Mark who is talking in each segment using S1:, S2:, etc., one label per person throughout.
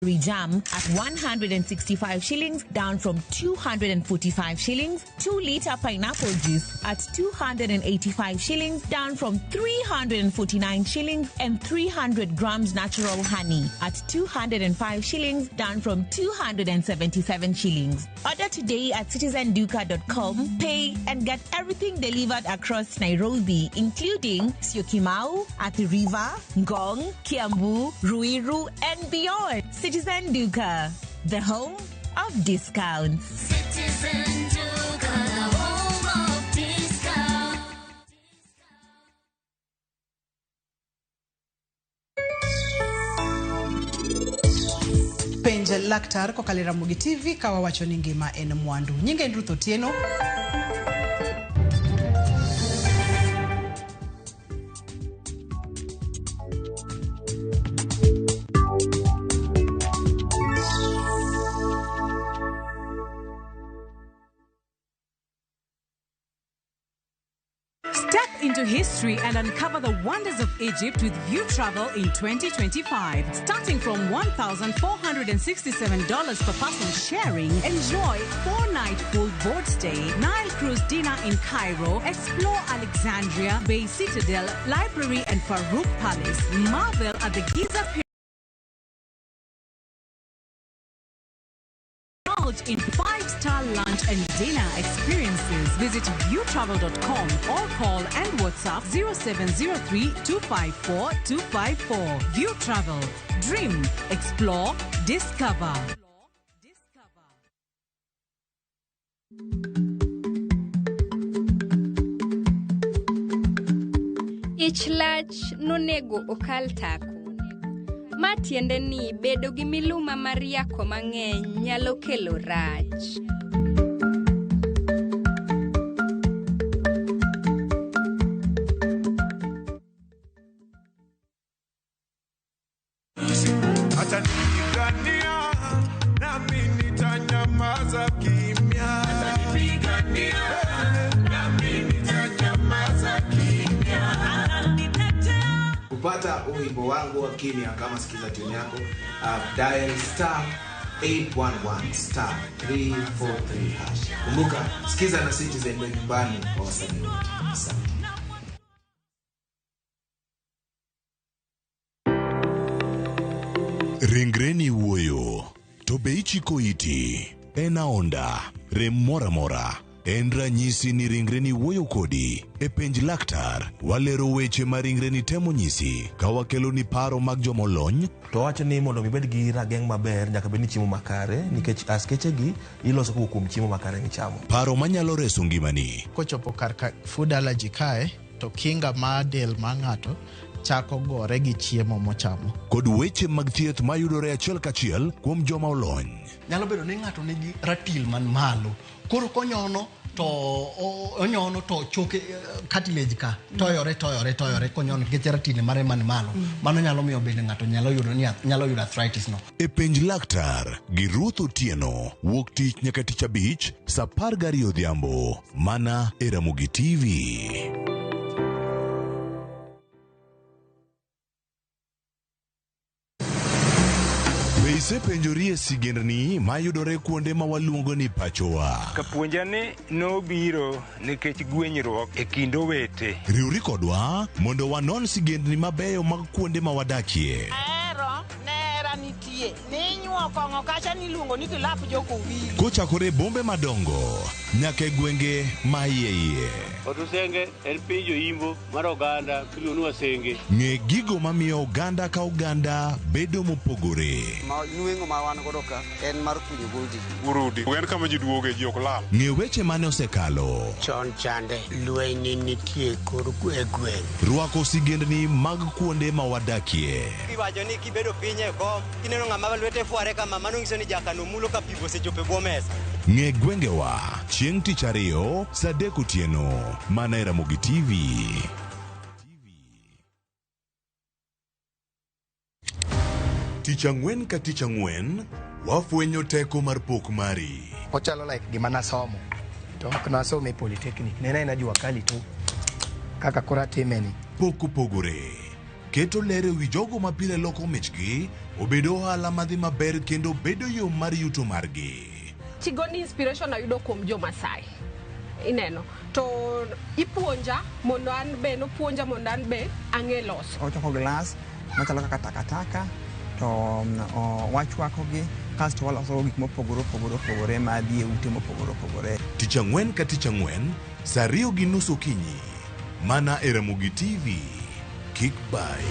S1: Jam at 165 shillings, down from 245 shillings. 2 liter pineapple juice at 285 shillings, down from 349 shillings. And 300 grams natural honey at 205 shillings, down from 277 shillings. Order today at citizenduka.com, pay and get everything delivered across Nairobi, including Syokimau, Athi River, Ngong, Kiambu, Ruiru, and beyond. Citizen Duka, the home of discounts.
S2: Citizen Duka, the home of discount.
S3: Penj laktar kokalo e Ramogi TV ka wawacho ni ngima en mwandu. Nyinga en Ruth Otieno.
S4: Step into history and uncover the wonders of Egypt with View Travel in 2025. Starting from $1,467 per person sharing, enjoy 4-night full board stay, Nile cruise dinner in Cairo, explore Alexandria, Bay Citadel, Library and Farouk Palace, marvel at the Giza Pyramid, indulge in 5-star lunch and dinner experiences. Visit viewtravel.com or call and WhatsApp 0703 254 254. View Travel. Dream, explore, discover.
S5: Ich lach nonego okal tako. Ma tiende ni bedo gi miluma mar yako mang'eny nyalo kelo rach.
S6: Atanipigania nami nitanyamaza kimya. Atanipigania nami nitanyamaza kimya.
S7: Kupata wimbo wangu wa kimya kama sikiza tune yako, dial star 811 star 343 hash. Kumbuka sikiza na Citizen ndio nyumbani kwa wasanii wote. Asante.
S8: Ringreni wuoyo, to be ichiko iti? En aonda, rem moro amora. En ranyisi ni ringreni wuoyo kodi. E penj laktar, walero weche ma ringreni temo nyisi ka wakeloni paro mag jomolony.
S9: To wacho ni mondo ibed gi rageng' maber nyaka bed ni chiemo makare nikech askeche gi iloso kowuok kuom chiemo makare michamo.
S8: Paro manyalo reso ngimani.
S10: Kochopo kar ka food allergy kae, to kinga mar del mar ng'ato chako gore gi chiemo mochamo.
S8: Kod weche mag thieth mayudore achiel kachiel kuom joma olony.
S11: Nyalo bedo ni ng'ato nigi ratil man malo, koro konyono to onyono to choke cartilage ka toyore toyore toyore konyono nikech ratil mare man malo. Mano nyalo miyo bende ng'ato nyalo yudo ni nyalo yudo arthritis no.
S8: E penj laktar gi Ruth Otieno wuok tich nyaka tich abich saa 12 odhiambo mana e Ramogi TV. Be isepenjori e sigendni mayudore kuonde ma waluongo ni pachowa?
S12: Kapuonja ni nobiro nikech gwenyruok e kind owete.
S8: Riwri kodwa mondo wanon sigendni mabeyo mag kuonde ma wadakie.
S13: Ahero nera nitie ninyuo kong'o kacha niluongo ni kilap jokowili.
S8: Kochakore e bombe madongo nyaka e gwenge ma iye iye.
S14: Otusenge en piny joimbo mar oganda miluongo ni Wasenge.
S8: Ng'e gigo mamiyo oganda ka oganda bedo mopogore.
S15: Ma nweng'o ma wan godo ka en mar kunyo goldi.
S6: Urudi en kama ji duoge ji ok lal.
S8: Ng'e weche mane osekalo.
S16: Chon chande lweny nitie kor e gweng'.
S8: Rwako sigendni mag kuonde ma wadakie.
S17: Iwacho ni kibedo piny e kom kineno ng'ama lwete fware kama mano nyiso ni jakano mulo ka pi osechopo e bwo mesa.
S8: Ng'e gwengewa chieng' tich ariyo saa 3 otieno mana e Ramogi TV. Tich ang'wen ka tich ang'wen wafwenyo teko mar pok mari.
S18: Ochalo like gima nasomo to ok nasomo e polytechnic, ne en aena jua kali tu kaka koro atime ni.
S8: Pok opogore. Keto ler e wi jogo ma pile loko michgi obedo ohala madhi maber kendo bedo yo mar yuto margi.
S19: Chigoni inspiration ayudo kuom jo Masai. Ineno. To ipuonja mondo an be nopuonja mondo an be ang'e loso.
S20: Ochoko glass machalo kaka takataka to wachwakogi kasto waloso gik mopogore opogore opogore madhi e ute mopogore opogore.
S8: Tich ang'wen ka tich ang'wen, saa 2:30 okinyi. Mana e Ramogi TV. Kik bai.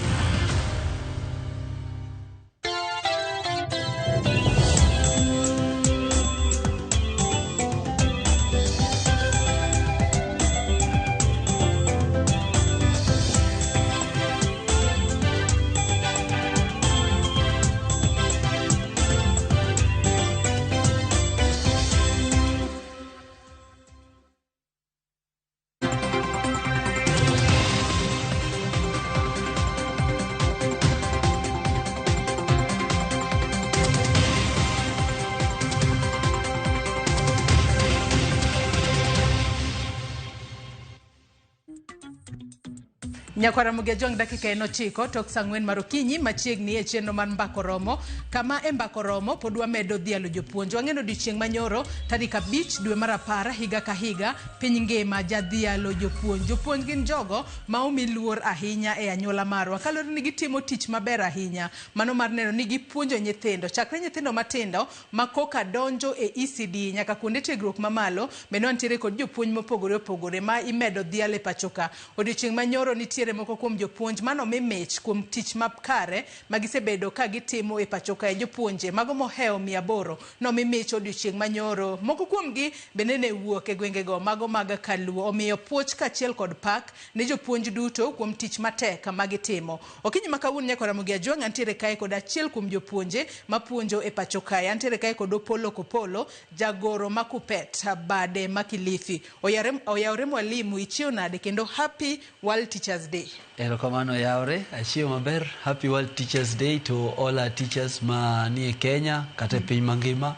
S3: Nyakwar Ramogi Ajwang' dakika en 9 tok saa 4 mar okinyi machiegni e chenro mar Mbako Romo kama e Mbako Romo pod wamedo dhialo jopuonj. Wang'eno odiochieng' manyoro tarik 5 dwe mar 10 higa ka higa piny ngima jadhialo jopuonj. Jopuonj gin jogo ma omi luor ahinya e anyuola marwa kaluwore ni gitimo tich maber ahinya mano mar neno ni gipuonjo nyithindo chakre nyithindo matindo ma koka donjo e ECD nyaka kuonde tiegruok mamalo bende wantiere kod jopuonj mopogore opogore ma imedo dhial e pacho ka. Odiochieng' manyoro nitiere moko kuom jopuonj manomi mich kuom tich makare magisebedo ka gitimo e pacho kae. Jopuonje mago mohewo 800 nomi mich odiochieng' manyoro. Moko kuomgi bende ne wuok e gwengego mago mag Kaluo. Omiyo puoch kaachiel kod pak ne jopuonj duto kuom tich matek magitimo. Okinyi ma kawuono Nyakwar Ramogi Ajwang' antiere kae kod achiel kuom jopuonje mapuonjo e pacho kae. Antiere kae kod Opollo Kopolo, jagoro ma Kupet, bade ma Kilifi. Oyawre mwalimu, ichiew nade kendo happy World Teachers Day.
S21: Erokamano yawre, achiew maber. Happy World Teachers Day to all our teachers ma nie Kenya kata e piny mangima.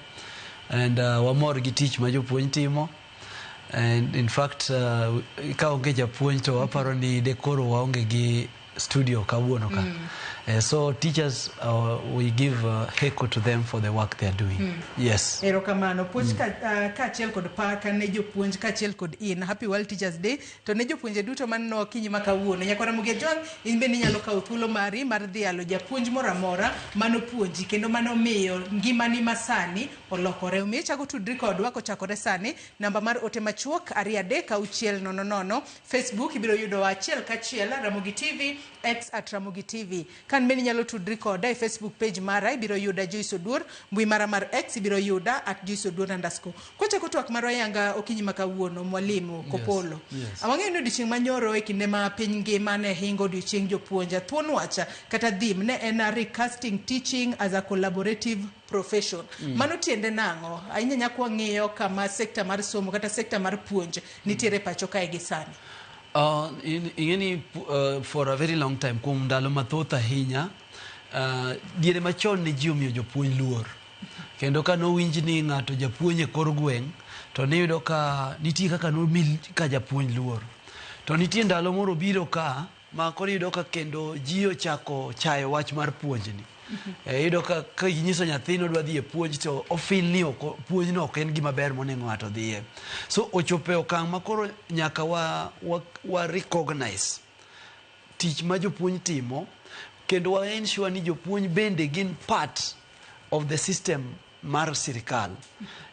S21: And wamor gi tich ma jopuonj timo. And in fact, ka onge japuonj to waparo ni de koro waonge gi studio kawuono ka. So teachers, we give heko to them for the work they are doing. Yes.
S3: Erokamano. Puonj kaachiel kod pak ne jopuonj kaachiel kod in. Happy World Teachers Day to ne jopuonje duto maneno okinyi ma kawuono. Nyakwar Ramogi Ajwang' in bende inyalo kawo thuolo mari mar dhialo japuonj moro amora manopuonji kendo manomiyo ngimani masani olokore. Omiyo ichako tudri kodwa kochakore sani namba mar ote machuok 2 3 6 0 0. Facebook ibiro yudowa achiel kachiel Ramogi TV, X at Ramogi TV. Kan bende inyalo tudri koda e Facebook page mara ibiro yuda Joyce Oduor, mbui mara mar X ibiro yuda at Joyce Oduor underscore. Kwachako twak marwa yanga okinyi ma kawuono mwalimu Kopolo.
S21: Yes.
S3: Wang'eyo ni odiochieng' manyoro e kinde ma piny ngima ne hingo odiochieng' jopuonj thuon wach kata theme ne en recasting teaching as a collaborative profession. Mano tiende nang'o? Ahinya nyaka wang'iyo kama sekta mar somo kata sekta mar puonj nitiere pacho kae gi sani.
S21: Ing'eni for a very long time, kuom ndalo mathoth ahinya, diere machon ne ji omiyo jopuonj luor. Kendo ka nowinj ni ng'ato japuonj e kor gweng', to niyudo ka nitie kaka nomi ka japuonj luor. To nitie ndalo moro biro ka ma koro iyudo ka kendo ji ochako chayo wach mar puonjni. Iyudo ka inyiso nyathi ni odwa dhi e puonj to ofeel ni ok puonjno ok en gima ber monego ng'ato dhiye. So ochopo e okang' ma koro nyaka wa recognize tich ma jopuonj timo kendo wa ensure ni jopuonj bende gin part of the system mar sirikal.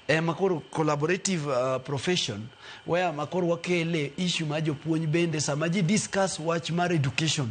S21: Ema koro collaborative profession where ma koro wakele issue mar jopuonj bende sama ji discuss wach mar education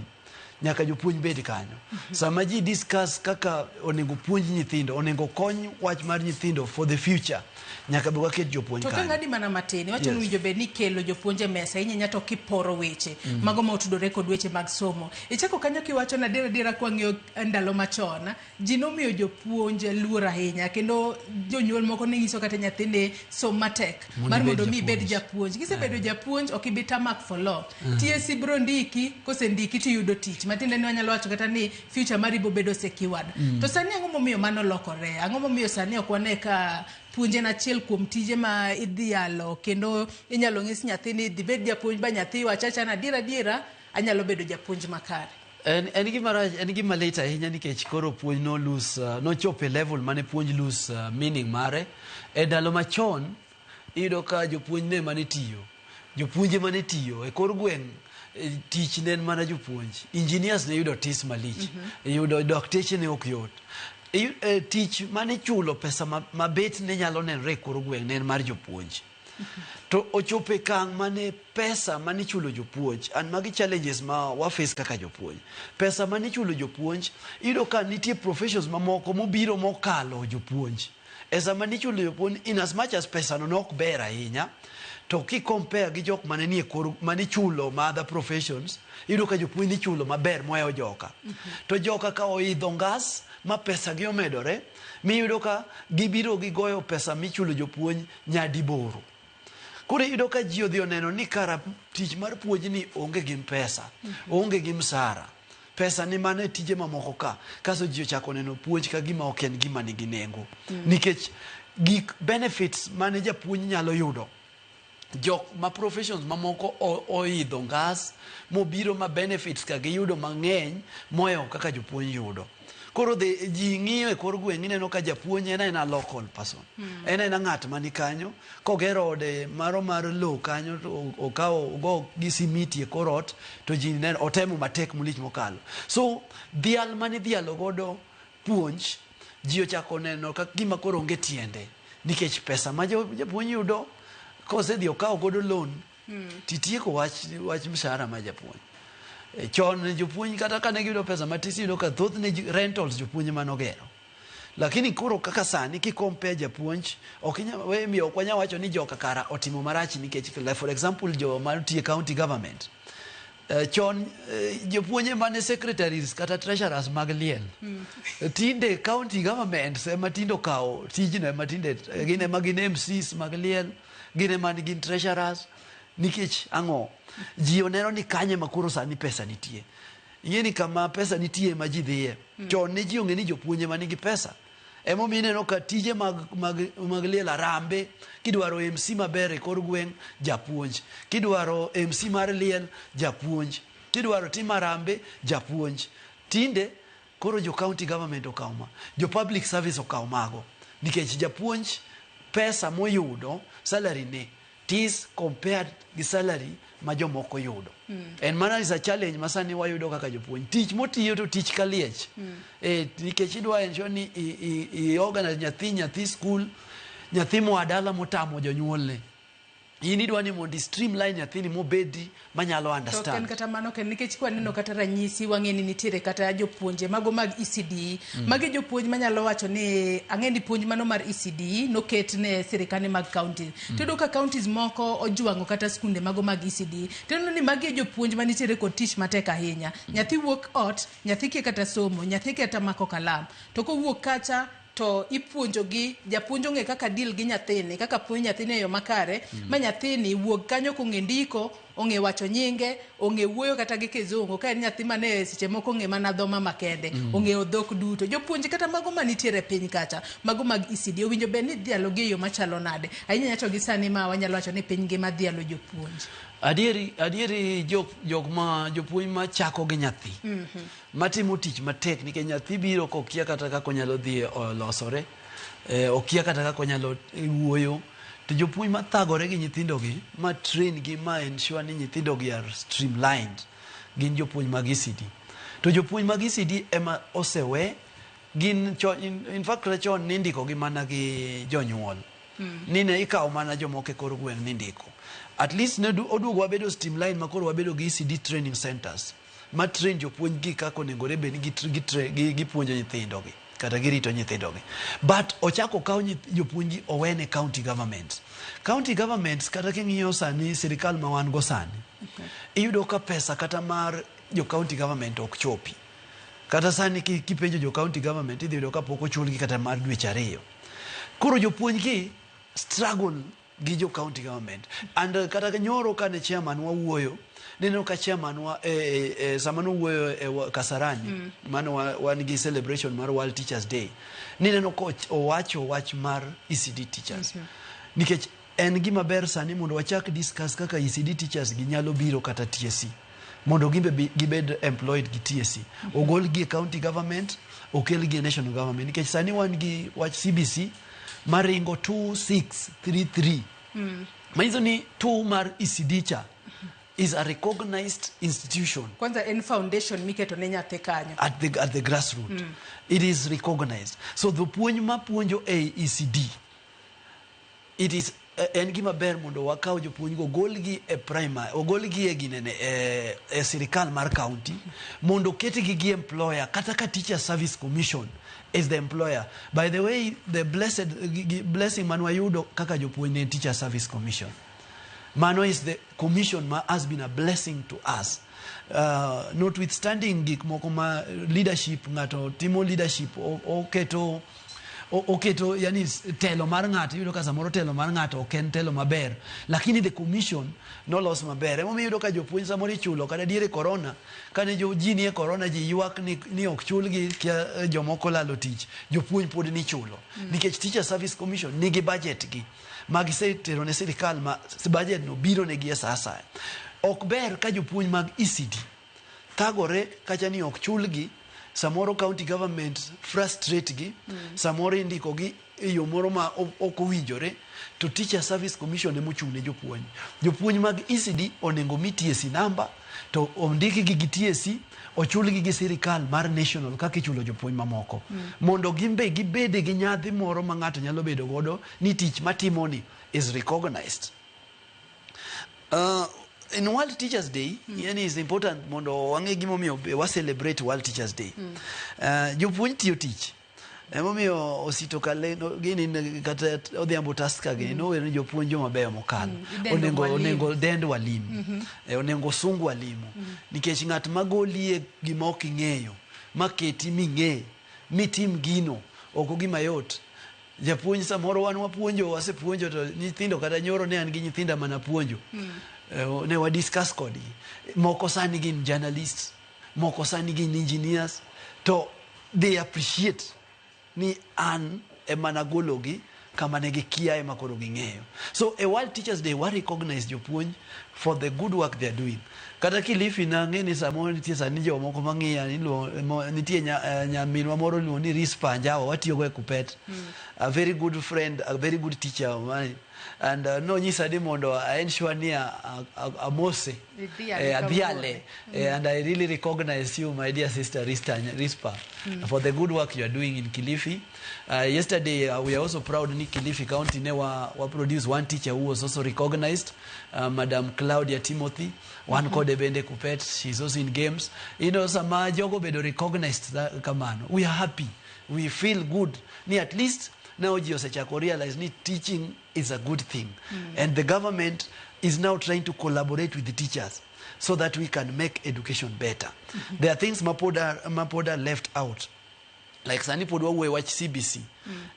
S21: nyaka jopuonj bed kanyo. Sama ji discuss kaka onego puonj nyithindo, onego kony wach mar nyithindo for the future, nyaka be waket jopuonj
S3: To ka
S21: kanyo.
S3: ng'adi mana matin, iwacho ni winjo bed ni kelo jopuonj e mesa, inyanya to kiporo weche mago ma otudore kod weche mag somo. Ichako kanyo kiwacho ni adier adiera kwang'iyo ndalo machon, ji nomiyo jopuonj luor ahinya kendo jonyuol moko ne nyiso kata nyathi ni som matek
S21: Mondo
S3: mar
S21: ibed
S3: mondo mi ibed
S21: japuonj.
S3: japuonj. Kisebedo japuonj ok ibi tamak for long. TSC biro ndiki, kosendiki tiyudo tich. Matiende ni wanyalo wacho kata ni future mari bo bedo secured. To sani ang'o momiyo mano lokore? Ang'o momiyo sani ok wane ka puonj en achiel kuom tije ma idhialo kendo inyalo nyis nyathi ni dhi bed japuonj ba nyathi wach acha ni adiera adiera anyalo bedo japuonj makare.
S21: En, en gima rach, en gima lit ahinya nikech koro puonj no lose, nochopo e level mane puonj lose meaning mare. E ndalo machon, iyudo ka jopuonj ne mane tiyo. Jopuonj ema ne tiyo. E kor gweng' tich ne en mana jopuonj. Engineers ne yudo tis malich. Yudo dakteche ne ok yot. Tich mane ichulo pesa mabet ne nyalo nenore e kor gweng' ne en mar jopuonj. To ochopo e kang' mane pesa mane ichulo jopuonj, and magi challenges ma wa face kaka jopuonj. Pesa mane ichulo jopuonj, iyudo ka nitie professions mamoko mobiro mokalo jopuonj. E sama nichulo jopuonj, in as much as pesa no nok ber ahinya, to ki compare gi jok mane nie kor mane ichulo ma other professions, iyudo ka jopuonj nichulo maber mohewo joka. To joka ka oidho ngas ma pesa gi omedore, miyudo ka gibiro gigoyo pesa michulo jopuonj nyadiboro. Koro iyudo ka ji odhi oneno ni kara tich mar puonj ni onge gi pesa, onge gi msara. Pesa ni mana e tije mamoko ka. Kaso ji ochako neno puonj ka gima ok en gima nigi nengo. Nikech gik benefits mane japuonj nyalo yudo, jok ma professions mamoko oidho ngas mobiro ma benefits ka giyudo mang'eny mohewo kaka jopuonj yudo. Koro ji ng'iyo e kor gweng' ineno ka japuonj en aena local person. En aena ng'at mani kanyo, kogero ode maro mar lowo kanyo to okawo ogo gi simiti e kor ot to ji neno otemo matek malich mokalo. So dhial mane idhialo godo puonj ji ochako neno ka gima koro onge tiende nikech pesa ma japuonj yudo kosedhi okawo godo loan titieko wach mshahara ma japuonj. Chon jopuonj kata kane giyudo pesa matis iyudo ka thothne rentals jopuonj ema nogero. Lakini koro kaka sani ki compare japuonj ok inya we miyo ok wanyal wacho ni joka kara otimo marach nikech like for example joma nitie county government. Chon jopuonj ema ne secretaries kata treasurers mag liel. Tinde county governments ema tinde okawo tijno ema tinde gin ema gin MCs mag liel, gin ema gin treasurers nikech ang'o? Ji oneno ni kanye ma koro sani pesa nitie. Ing'e ni kama pesa nitie ema ji dhiye. Chon ne ji ong'e ni jopuonj ema nigi pesa. Emomiyo ineno ka tije mag liel arambe, kidwaro MC maber e kor gweng', japuonj. Kidwaro MC mar liel, japuonj. Kidwaro tim arambe, japuonj. Tinde, koro jo county government okawo ma. Jo public service okawo mago. Nikech japuonj pesa moyudo, salary ne, tis compared gi salary ma jomoko yudo. En mana is a challenge ma sani wayudo kaka jopuonj. Tich motiyo to tich ka liech. Nikech idwa ensure ni i organize nyathi school, nyathi moa dala motamo jonyuolne. In idwa ni mondo i streamline nyathini mobedi manyalo
S3: To ok en
S21: understand.
S3: kata mano kende, nikech kwaneno kata ranyisi wang'e ni nitiere kata jopuonje mago mag ECD. Magi jopuonj manyalo wacho ni ang'e ni puonj mano mar ECD noket ne sirikande mag counties. To iyudo ka counties moko ojwang'o kata skunde mago mag ECD. To ineno ni magi e jopuonj manitiere kod tich matek ahinya. Nyathi wuok ot, nyathi kia kata somo, nyathi kia kata mako kalam. To kowuok kacha to ipuonjogi, japuonj ong'e kaka deal gi nyathini, kaka puonj nyathini e yo makare, ma nyathini wuog kanyo kong'e ndiko, ong'e wacho nyinge, ong'e wuoyo kata gi kizungu, ka en nyathi mane seche moko ong'e mana dho mama kende, ong'eyo dhok duto. Jopuonj kata mago manitiere piny kacha, mago mag ECD, owinjo bed ni idhialo gi e yo machalo nade? Ahinya ahinya to gi sani ma wanyalo wacho ni piny ngima dhialo jopuonj.
S21: Adieri jok ma jopuonj machako gi nyathi. Matimo tich matek nikech nyathi biro kokia kata kaka onyalo dhi olosore, okia kata kaka onyalo wuoyo. To jopuonj mathagore gi nyithindogi, ma train gi, ma ensure ni nyithindogi are streamlined, gin jopuonj mag ECD. To jopuonj mag ECD ema osewe, gin in fact kata chon nindiko gi mana gi jonyuol. Ni ne ikawo mana jomoko e kor gweng' nindiko. At least ne oduogo wabedo streamline ma koro wabedo gi ECD training centers. Ma train jopuonj gi kaka onegore bed ni gipuonjo nyithindogi kata girito nyithindogi. But ochako okaw jopuonj gi owene county governments. County governments kata king'iyo sani sirikal ma wan go sani, iyudo ka pesa kata mar jo county government ok chopi. Kata sani kipenjo jo county government idhi yudo ka pok ochulgi kata mar dweche 2. Koro jopuonj gi struggle gi jo county government. And kata nyoro kane chairman wa wuoyo, neno ka chairman wa sama nowuoyo e Kasarani, mano wan gi celebration mar World Teachers Day, nineno ka owacho wach mar ECD teachers. Nikech en gima ber sani mondo wachak discuss kaka ECD teachers gi nyalo biro kata TSC. Mondo gimbe gibed employed gi TSC. Ogol gi e county government, okel gi e national government. Nikech sani wan gi wach CBC maringo 2633. Manyiso ni 2 mar ECD cha is a recognized institution.
S3: Kwanza en foundation miketo ne nyathi kanyo.
S21: At the grassroots. It is recognized. So jopuonj mapuonjo e ECD, it is en gima ber mondo wakaw jopuonj go ogolgi e primary, ogolgi e ginene e sirikal mar county mondo oketgi gi employer kata ka Teacher Service Commission is the employer. By the way, the blessed blessing man wayudo kaka jopuonj ne en Teacher Service Commission. Mano is the commission ma has been a blessing to us. Notwithstanding gik moko ma leadership ng'ato timo leadership oketo yani telo mar ng'ato iyudo ka samoro telo mar ng'ato ok en telo maber, lakini the commission nolos maber. Emomiyo iyudo ka jopuonj samoro ichulo kata diere corona kane jo ji nie corona ji ywak ni ok chulgi kia, jomoko lalo tich, jopuonj pod nichulo nikech Teacher Service Commission nigi budget gi ma gisetero ne sirikal ma budget no biro negi e sa asaya. Ok ber ka jopuonj mag ECD thagore kacha ni ok chulgi, samoro county government frustrate gi, samoro indiko gi e yo moro ma ok owinjore. To Teacher Service Commission ema ochung' ne jopuonj. Jopuonj mag ECD onego mi TSC number to ondikgi gi TSC, ochulgi gi sirikal mar national kaka ichulo jopuonj mamoko mondo gimbe gibede gi nyadhi moro ma ng'ato nyalo bedo godo ni tich matimoni is recognized. In World Teachers Day, yani is important mondo wang'e gimomiyo be wa celebrate World Teachers Day. Jopuonj tiyo tich. Emomiyo Osito Kale no, gini kata Odhiambo Tusker gini nowero ni jopuonj joma beyo mokalo.
S3: Idendo
S21: Onego
S3: walimu.
S21: Onego dend walimu. Onego sung walimu. Nikech ng'at magolie gima ok ing'eyo, maketi ming'e, mitim gino, ok gima yot. Japuonj samoro wan wapuonjo, wasepuonjo to nyithindo kata nyoro ne an gi nyithinda mana puonjo. Ne wa discuss kodgi. Moko sani gin journalists, moko sani gin engineers, to they appreciate ni an ema nagologi kama ne gikia ema koro ging'eyo. So e World Teachers Day wa recognize jopuonj for the good work they are doing. Kata Kilifi nang'e ni samoro nitie sani jomoko mang'iya nitie nyaminwa moro iluongo ni Rispa Anjawa watiyogo e Kupet. A very good friend, a very good teacher of mine. And nonyisa ni mondo a ensure ni amose
S3: Idhiale
S21: adhiale.
S3: kawuono.
S21: And I really recognize you, my dear sister Rispa, for the good work you are doing in Kilifi. Yesterday, we are also proud ni Kilifi County ne wa produce one teacher who was also recognized, Madam Claudia Timothy. Wan kode bende Kupet, she's also in games. Sama jogo bedo recognized kamano, we are happy. We feel good. Ni at least now ji osechako realize ni teaching is a good thing. And the government is now trying to collaborate with the teachers so that we can make education better. There are things mapoda left out. Like sani pod wawuoye wach CBC.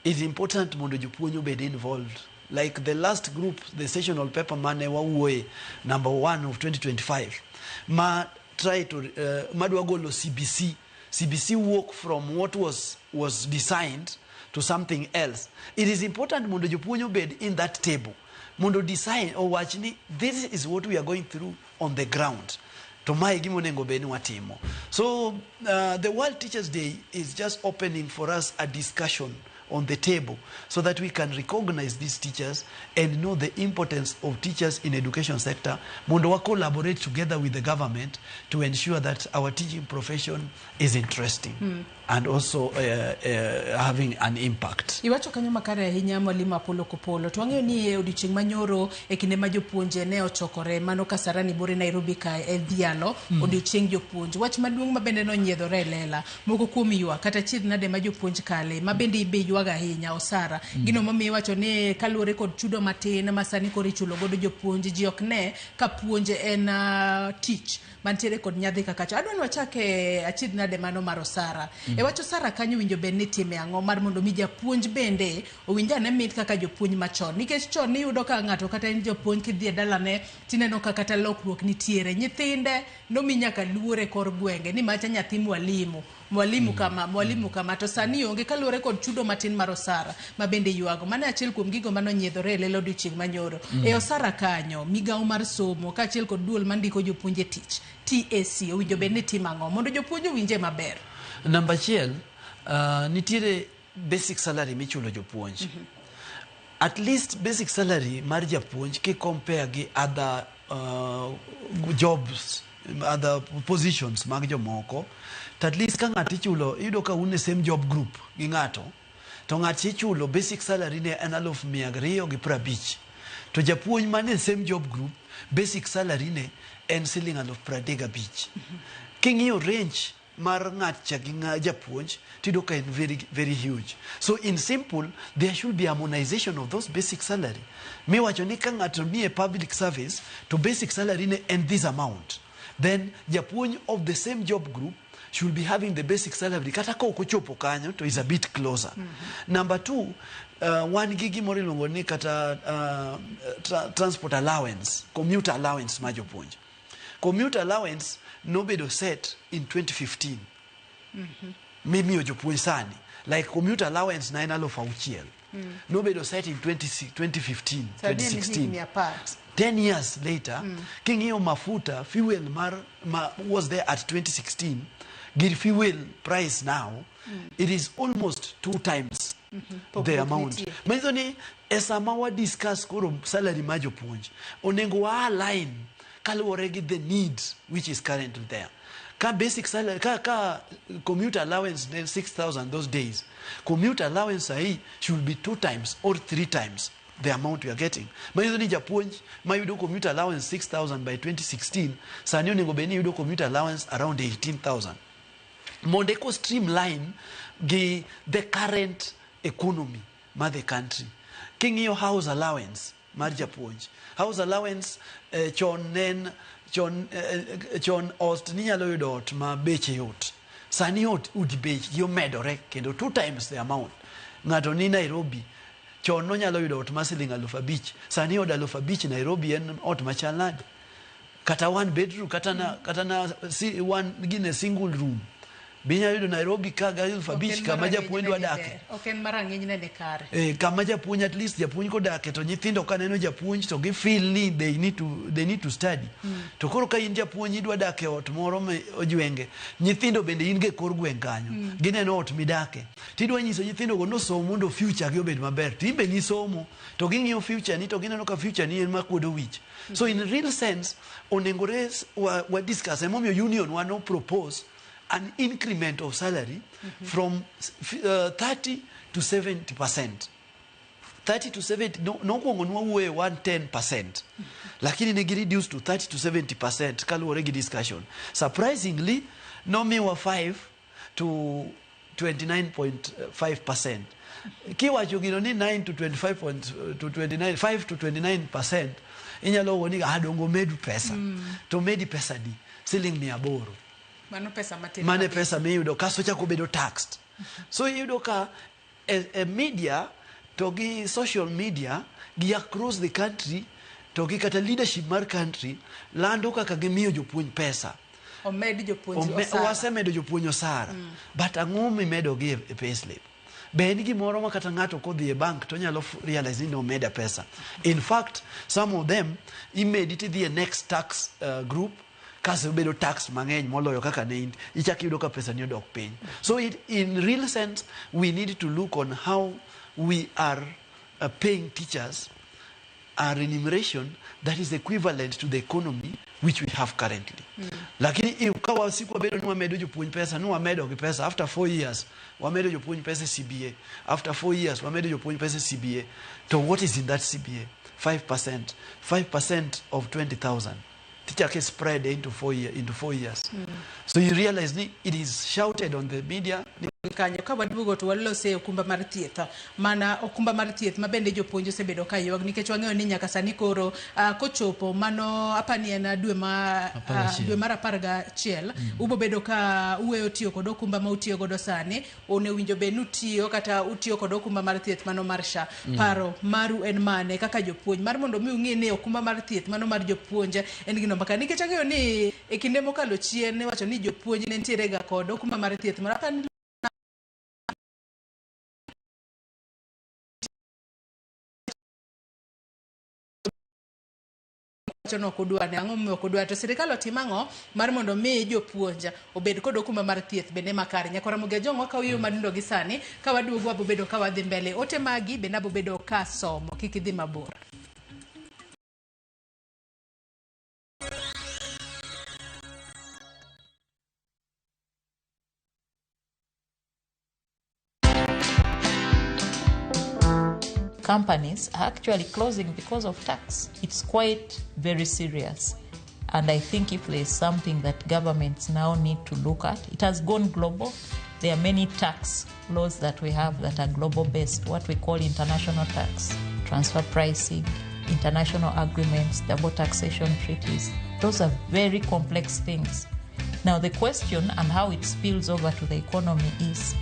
S21: It's important mondo jopuonj obed involved. Like the last group, the sessional paper mane wawuoye, number 1 of 2025, ma try to, madwa golo CBC. CBC work from what was designed to something else. It is important mondo jopuonj obed in that table. Mondo design owach ni this is what we are going through on the ground. To mae gima onego bed ni watimo. So the World Teachers Day is just opening for us a discussion on the table so that we can recognize these teachers and know the importance of teachers in education sector. Mondo wa collaborate together with the government to ensure that our teaching profession is interesting and also having an impact.
S3: Iwacho kanyo makare ahinya, mwalimu Apollo Kopolo. To wang'eyo ni e odiochieng' manyoro e kinde ma jopuonje ne ochokore mano Kasarani Bore Nairobi ka e dhialo odiochieng' jopuonj. Wach maduong' ma bende nonyiedhore e lela moko kuom ywak kata achiedh nade ma jopuonj kale ma bende be ywago ahinya osara. Gino momiyo iwacho ni kaluwore kod chudo matin ma sani koro ichulo godo jopuonj ji ok ne ka puonj en tich mantiere kod nyadhi kaka cha. Adwa ni wachak e achiedh nade mano mar osara. E wach osara kanyo winjo bed ni itime ang'o mar mondo mi japuonj bende owinj ane mit kaka jopuonj machon. Nikech chon niyudo ka ng'ato kata en japuonj kidhi e dalane tineno ka kata lokruok nitiere. Nyithinde nomi nyaka luor e kor gwenge ni macha nyathi mwalimu. Mwalimu kama, mwalimu kama, to sani onge kaluwore kod chudo matin mar osara ma bende ywago. Mano e achiel kuom gigo mane onyiedhore e lela odiochieng' manyoro. E osara kanyo, migawo mar somo kaachiel kod duol mandiko jopuonj e tich, TSC, owinjo bed ni timo ang'o mondo jopuonj owinje maber?
S21: Namba achiel, nitiere basic salary michulo jopuonj. At least basic salary mar japuonj ki compare gi other jobs, other positions mag jomoko, to at least ka ng'ato ichulo, iyudo ka un e same job group gi ng'ato, to ng'at ichulo basic salary ne en 250,000. To japuonj man e same job group, basic salary ne en siling 35,000. King'iyo range mar ng'at cha gi japuonj, tiyudo ka en very, very huge. So in simple, there should be harmonization of those basic salary. Miwacho ni ka ng'ato nie public service, to basic salary ne en this amount. Then japuonj of the same job group should be having the basic salary. Kata ka ok ochopo kanyo, to is a bit closer. Number two, wan gi gimoro iluongo ni kata transport allowance, commuter allowance mar jopuonj. Commuter allowance nobedo set in 2015. Mimiyo jopuonj sani. Like commuter allowance na en 6,000. Nobedo set in 2015,
S3: Sani en
S21: 2016.
S3: higni 10.
S21: 10 years later, king'iyo mafuta, fuel mar, ma was there at 2016, gi fuel price now, it is almost 2 times the amount.
S3: Nitie.
S21: Manyiso ni e sama wa discuss koro salary mar jopuonj, onego wa align kaluwore gi the need which is currently there. Ka basic salary, ka commuter allowance ne 6,000 those days, commuter allowance sahi should be 2 times or 3 times the amount we are getting. Manyiso ni japuonj mayudo commuter allowance 6,000 by 2016, sani onego bed ni yudo commuter allowance around 18,000. Mondo eko streamline gi the current economy mar the country. King'iyo house allowance mar japuonj, house allowance chon ne en, chon ot ninyalo yudo ot ma beche yot. Sani ot udi bechgi omedore kendo 2 times the amount. Ng'ato ni Nairobi, chon nonyalo yudo ot ma siling 5,000, sani od 5,000 Nairobi en ot machal nade? Kata one bedroom, kata na si, one gine single room. Be inyalo yudo Nairobi ka ga 5,000 kama japuonj dwa dake.
S3: Ok en mar ang'iny ne ni kare.
S21: Kama japuonj, at least japuonj kodake to nyithindo kaneno japuonj to gi feel ni they need to study. To koro ka in japuonj idwa dak e ot moro ma ojwenge, nyithindo bende in go e kor gweng' kanyo. Gineno ot midake. Tidwa nyiso nyithindo go nosom mondo future gi obed maber. To in be nisomo, to ging'iyo future ni to gineno ka future ni en makuodo wich. So in real sense, onego wa discuss. Emomiyo union wa no propose an increment of salary from 30 to 70%. 30 to 70, no, nokwongo nwawuoye 110%. Lakini ne gi reduce to 30 to 70% kaluwore gi discussion. Surprisingly, nomiwa 5 to 29.5%. Kiwacho gino ni 9 to 25 point, to 29, 5 to 29%, inyalo wuo ni dongo medu pesa. To medi pesa di? Siling 800.
S3: Mano pesa matin.
S21: Mano e pesa miyudo kasto chako bedo taxed. So iyudo ka e media to gi social media gi across the country to gi kata leadership mar country lando kaka gimiyo jopuonj pesa.
S3: Omed jopuonj osara.
S21: Wasemedo jopuonj osara. But ang'o mimedo gi e payslip? Be en gimoro ma kata ng'ato kodhi e bank to nyalo realize ni nomeda pesa. In fact, some of them imedi tidhi e next tax group kaso bedo tax mang'eny moloyo kaka ne in, ichak iyudo ka pesa ni odok piny. So in real sense, we need to look on how we are paying teachers a remuneration that is equivalent to the economy which we have currently. Lakini ka wasiko wabedo ni wamedo jopuonj pesa, ni wamedo gi pesa after 4 years, wamedo jopuonj pesa e CBA. After 4 years, wamedo jopuonj pesa e CBA. To what is in that CBA? 5%. 5% of 20,000. Teacher can spread into 4 years. So you realize ni, it is shouted on the media.
S3: Kanyo ka waduogo to walose okumba mar thieth, mana okumba mar thieth ma bende jopuonj osebedo ka ywak, nikech wang'eyo ni nyaka sani koro kochopo mano apani en dwe ma
S21: 11.
S3: Dwe mar 11 ubobedo ka uweyo tiyo kod okumba ma utiyo godo sani. One winjo bed ni utiyo kata utiyo kod okumba mar thieth mano mar SHA. Paro maru en mane kaka jopuonj mar mondo mi ung'e ni okumba mar thieth mano mar jopuonj en gino makare, nikech ang'eyo ni e kinde mokalo chien iwacho ni jopuonj ne nitiere ga kod okumba mar thieth mar apani wacho ni ok udwa ne ang'o momiyo ok udwa to sirikal otim ang'o mar mondo mi jopuonj obed kod okumba mar thieth bende makare. Nyakora Ramogi Ajong' wakawo yo madindo gi sani ka waduogo wabobedo ka wadhi mbele ote magi bende abobedo ka somo kik idhi mabor.
S1: Companies are actually closing because of tax. It's quite very serious. And I think if there's something that governments now need to look at, it has gone global. There are many tax laws that we have that are global based, what we call international tax, transfer pricing, international agreements, double taxation treaties. Those are very complex things. Now, the question and how it spills over to the economy is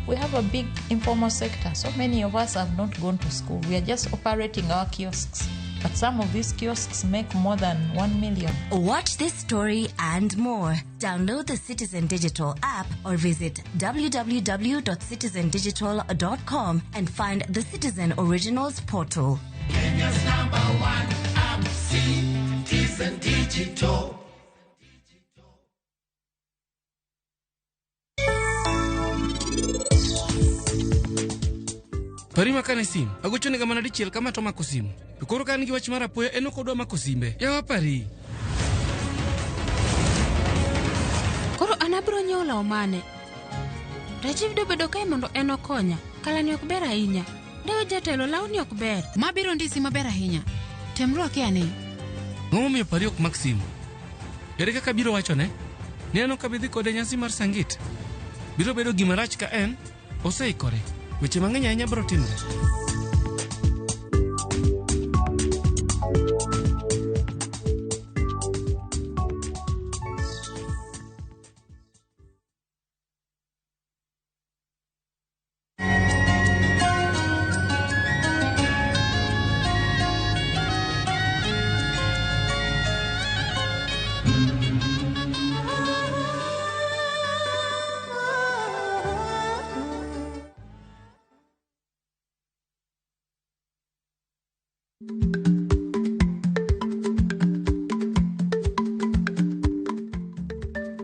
S1: we have a big informal sector. So many of us have not gone to school. We are just operating our kiosks. But some of these kiosks make more than 1 million.
S22: Watch this story and more. Download the Citizen Digital app or visit www.citizendigital.com and find the Citizen Originals portal.
S23: Kenya's number one app, Citizen Digital.
S24: Pari makane sim. Agochonega mana dichiel kama to omako simu. To koro ka an gi wach mar apoya en ok odwa mako simbe. Yawa Pari.
S25: Koro an abiro nyiewo law mane? Rajiv dobedo kae mondo en okonya. Kalani ok ber ahinya. Dewo jatelo lawni ok ber.
S26: Ma biro ndisi maber ahinya. Tem rwake ane.
S24: Ang'o momiyo Pari ok mak simu? Ere kaka abiro wachone? Ni an ok abi dhi kode e nyasi mar Sangit? Biro bedo gima rach ka en oseikore. Weche mang'eny ahinya biro timore.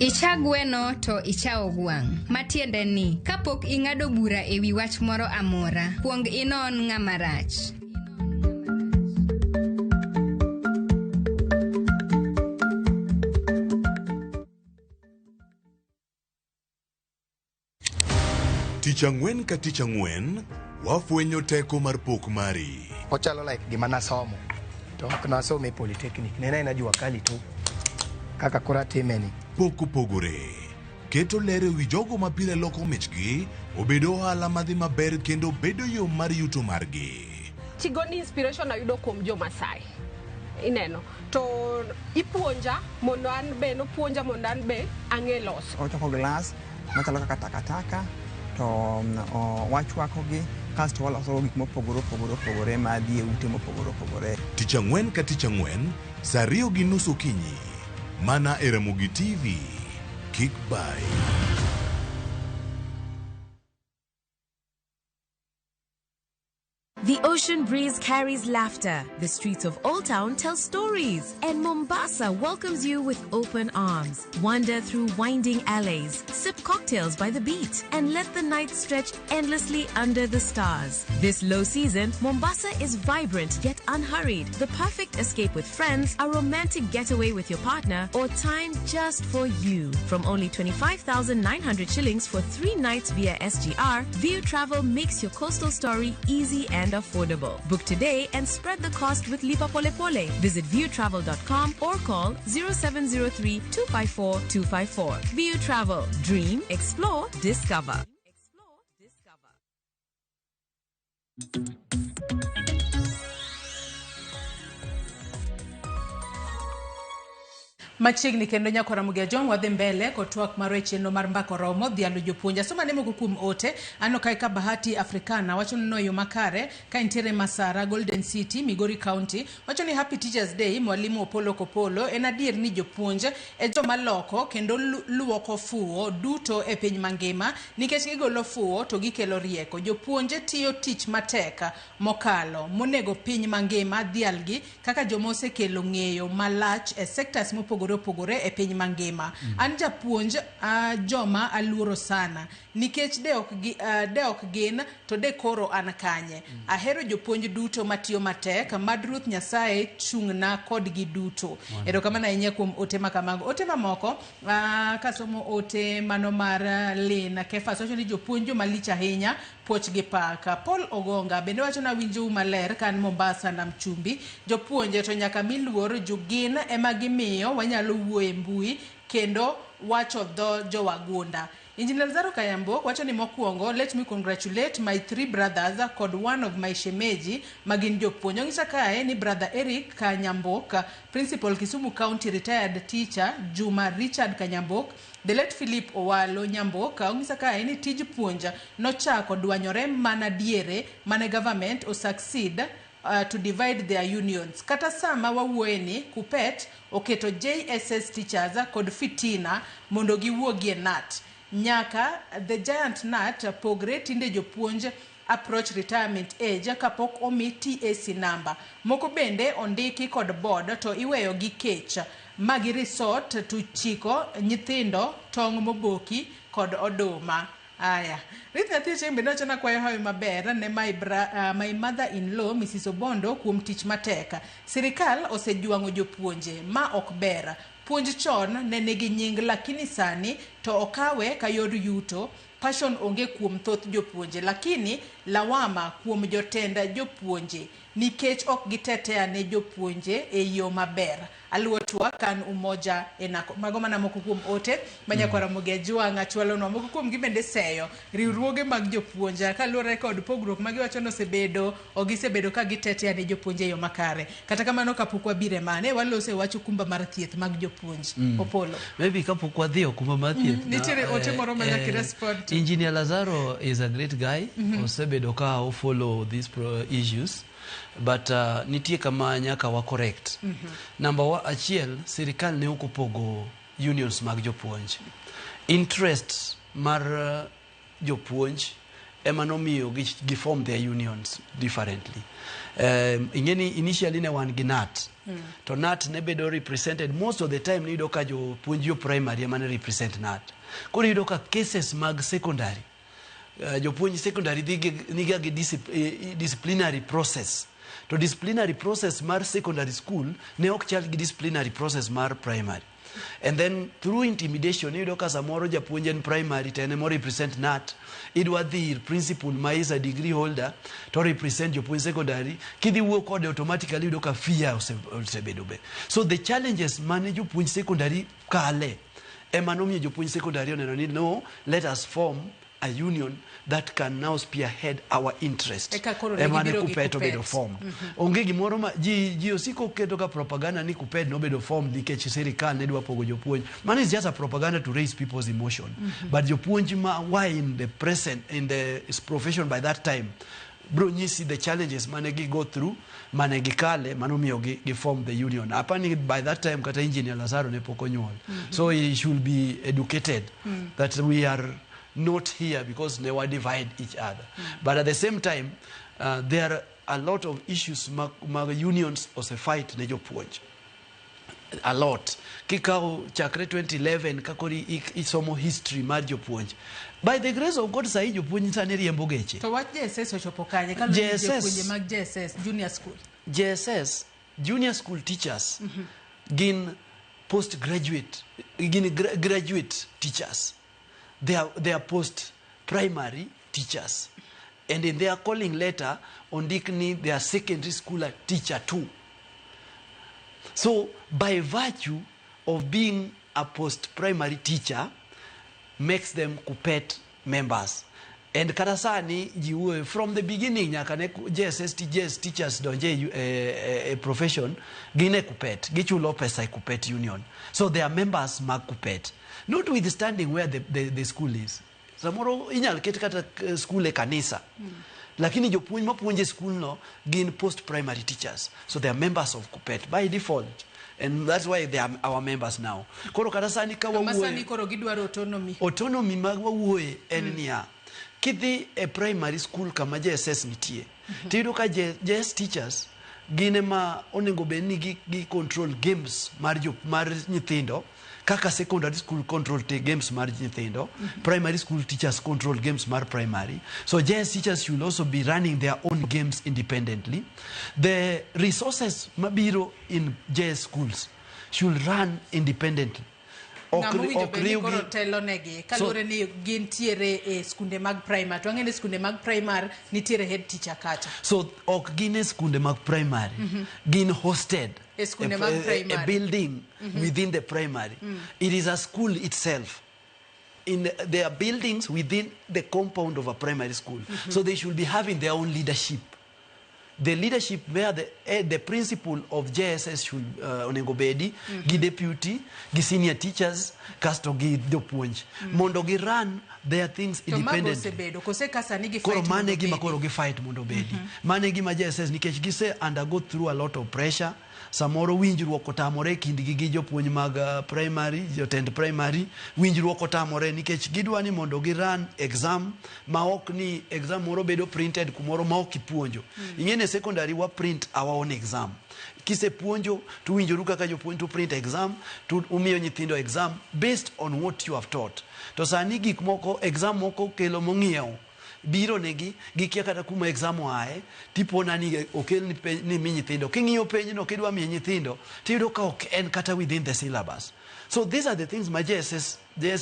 S5: Icha gweno to icha ogwang'. Matiende ni, kapok ing'ado bura e wi wach moro amora, kuong inon ng'ama rach.
S8: Tich ang'wen ka tich ang'wen, wafwenyo teko mar pok mari.
S18: Ochalo like gima nasomo to ok nasome e polytechnic ne en aena jua kali tu kaka koro atime ni.
S8: Pok opogore. Keto ler e wi jogo ma pile loko michgi obed ohala madhi maber kendo bedo yo mar yuto margi.
S19: Tigoni inspiration ayudo kuom jo Masai. Ineno. To ipuonja mondo an be nopuonja mondo an be ang'e loso.
S20: Ochoko glass machalo kaka takataka to wachwakogi kasto waloso gik mopogore opogore opogore madhi e ute mopogore opogore.
S8: Tich ang'wen ka tich ang'wen saa 2:30 okinyi mana e Ramogi TV. Kik bayi.
S27: The ocean breeze carries laughter. The streets of Old Town tell stories. And Mombasa welcomes you with open arms. Wander through winding alleys, sip cocktails by the beach, and let the night stretch endlessly under the stars. This low season, Mombasa is vibrant yet unhurried. The perfect escape with friends, a romantic getaway with your partner, or time just for you. From only 25,900 shillings for 3 nights via SGR, View Travel makes your coastal story easy and affordable. Book today and spread the cost with Lipa Pole Pole. Visit viewtravel.com or call 0703 254 254. View Travel. Dream, explore, discover.
S3: Machiegni kendo nyakora Mugia Jong wadhi mbele kod twak marwa e chenro mar Mbaka Oromo dhialo jopuonj. Asoma ne moko kuom ote aneno kae ka Bahati Africana wacho ni no yo makare ka entiere Masara Golden City Migori County wacho ni Happy Teachers Day Mwalimu Opolo Kopolo. En adier ni jopuonj e joma loko kendo luoko fuwo duto e piny mangima nikech gigolo fuwo to gikelo rieko. Jopuonj tiyo tich matek mokalo monego piny mangima dhialgi kaka joma osekelo ng'eyo malach e sectors mopogore opogore e piny mangima. An japuonj joma aluoro sana nikech de ok gin to de koro an kanye. Ahero jopuonj duto matiyo matek, mad Ruoth Nyasaye chung'na kodgi duto. Erokamano ahinya kuom ote makamago. Ote mamoko kasomo ote mano mar Lina Kefas wacho ni jopuonj joma lich ahinya, puoch gi paka. Paul Ogonga bende wacho na winjou maler ka an Mombasa nam chumbi. Jopuonje to nyaka mi luor jogin ema gimiyo wanyalo wuoyo e mbui kendo wacho dho jowagunda. Engineer Zaro Kayambo wacho ni mokwongo, let me congratulate my 3 brothers kod one of my shemeji magin jopuonj. Onyisa kae ni brother Eric Kanyambok, principal Kisumu County retired teacher Juma Richard Kanyambok, the late Philip Owalo Nyambok. Onyisa kae ni tij puonj nochako dwanyore mana diere mane government o succeed to divide their unions. Kata sama wawuoye ni Kupet oketo JSS teachers kod fitina mondo giwuogie NAT. Nyaka the giant nut pogre tinde jopuonj approach retirement age kapok omi TAC number. Moko bende ondiki kod board to iweyo gi kech magi resort to chiko nyithindo tong' moboki kod oduma. Aya. Ruth Nyathi Ochieng' bende wacho na kwayo hawi maber ne my mother-in-law Mrs. Obondo kuom tich matek. Sirikal osejwang'o jopuonje ma ok ber. Puonj chon ne nigi nying lakini sani to okawe ka yor yuto. Passion onge kuom thoth jopuonje lakini lawama kuom jotend jopuonje nikech ok gitetea ne jopuonje e yo maber. Aluwo twak kan Umoja enako. Mago mana moko kuom ote manyakwara Mugia Jwang' chwalonwa. Moko kuom gi bende seyo riwruoge mag jopuonje kaluwore kod pogruok ma giwacho ni osebedo ok gisebedo ka gitetea ne jopuonje e yo makare. Kata kamano kapok wabire mane walose wach okumba mar thieth mag jopuonj. Opolo.
S21: Maybe kapok wadhi okumba mar thieth.
S3: Nitiere ote moro ma nyaka respond to.
S21: Engineer Lazaro is a great guy. Osebedo ka o follow these issues. But nitie kama nyaka wa correct. Number achiel, sirikal ne ok opogo unions mag jopuonj. Interest mar jopuonj ema nomiyo gi form their unions differently. Ingeni initially ne wan gi NAT. To NAT ne bedo represented most of the time niyudo ka jopuonj yo primary ema ne represent NAT. Koro iyudo ka cases mag secondary, jopuonj secondary niga gi disciplinary process. To disciplinary process mar secondary school ne ok chal gi disciplinary process mar primary. And then through intimidation, iyudo ka samoro japuonj en primary to en ema represent NAT. Idwa dhi ir principal ma is a degree holder to represent jopuonj secondary. Kidhi wuo kode automatically iyudo ka fear osebedo be. So the challenges mane jopuonj secondary kale ema nomiyo jopuonj secondary oneno ni no, let us form a union that can now spearhead our interest. Ema ne Kupet obedo formed. Onge gimoro ma ji osiko keto ka propaganda ni Kupet nobedo formed nikech sirikal ne dwa pogo jopuonj. Mano is just a propaganda to raise people's emotion. But jopuonj ma were in the present, in the profession by that time, bro nyisi the challenges mane gi go through, mane gikale, mano miyo gi form the union. Apani by that time kata Engineer Lazaro ne pok onyuol. So he should be educated that we are not here because they were divide each other. But at the same time, there are a lot of issues mag unions ose fight ne jopuonj. A lot. Kikao chakre 2011 kakori isomo history mar jopuonj. By the grace of God sahi jopuonj sani riembo geche.
S3: To wach JSS ochopo kanye? Kaluwore gi jopuonje mag JSS junior school.
S21: JSS junior school teachers gin postgraduate, gin graduate teachers. They are post-primary teachers. And in their calling letter, ondikni they are secondary school teacher too. So, by virtue of being a post-primary teacher, makes them Kupet members. And kata sani ji wuoyo from the beginning nyaka ne JSS, JS teachers donje e profession, gin e KUPPET, gichulo pesa e KUPPET union, so they are members mag KUPPET, notwithstanding where the school is. Samoro inyal ket kata school e kanisa, lakini jopuonj mapuonjo e school no gin post primary teachers, so they are members of KUPPET by default, and that's why they are our members now. Koro kata sani ka
S3: Kama
S21: wawuoyo
S3: sani koro gidwaro autonomy.
S21: Autonomy mag wawuoye en niya, kidhi e primary school kama JSS nitie, tiyudo ka JS teachers gin ema onego bed ni gi control games mar nyithindo, kaka secondary school control te games mar nyithindo, primary school teachers control games mar primary. So JS teachers should also be running their own games independently. The resources mabiro in JS schools should run independently. Ok
S3: Ng'ama owinjo
S21: ok
S3: bed ni
S21: riwgi-
S3: koro telo negi kaluwore ni gintiere e skunde mag primary, to wang'e ni skunde mag primary nitiere head teacher kacha.
S21: So ok gin e skunde mag primary, gin hosted
S3: E skunde mag
S21: a
S3: primary.
S21: building within the primary. It is a school itself. In there are buildings within the compound of a primary school. So they should be having their own leadership. The leadership where the principal of JSS should onego bedi gi deputy, gi senior teachers, kasto gi jopuonj, mondo gi run their things
S3: To mago
S21: independently.
S3: osebedo kose ka sani gi
S21: Koro
S3: fight
S21: mane
S3: mondo
S21: gima
S3: obedi?
S21: Koro gi fight mondo obedi. Mane gima JSS, nikech gise undergo through a lot of pressure. Samoro winjruok otamore e kindgi gi jopuonj mag primary, jotend primary winjruok otamore nikech gidwa ni mondo gi run exam ma ok ni exam moro bedo printed kumoro ma ok ipuonjo. Ing'e ni secondary wa print our own exam. Kisepuonjo to winjoru kaka jopuonj to print exam to umiyo nyithindo exam based on what you have taught. To sani gik moko, exam moko kelo mong'iew biro negi, gikia kata kuma exam oaye, tipona ni okel ni, ni mi nyithindo. King'iyo penjno kidwa miyo nyithindo, tiyudo ka ok en kata within the syllabus. So these are the things my JS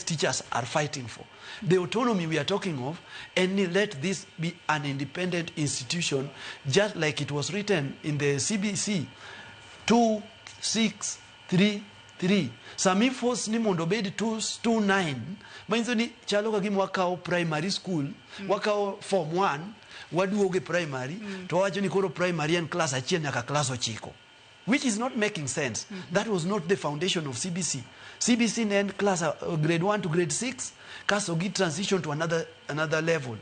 S21: teachers are fighting for. The autonomy we are talking of, and let this be an independent institution, just like it was written in the CBC 2 6 3 3. Sami force ni mondo obed 2 2 9, manyiso ni chalo ka gima wakawo primary school, wakawo form 1, waduogo e primary, to wawacho ni koro primary en class 1 nyaka class 9, which is not making sense. That was not the foundation of CBC. CBC ne en class grade 1 to grade 6, kasto gi transition to another level,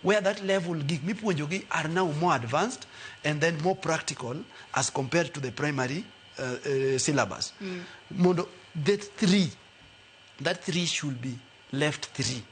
S21: where that level gik mipuonjogi are now more advanced and then more practical as compared to the primary syllabus. Mondo that three should be left three.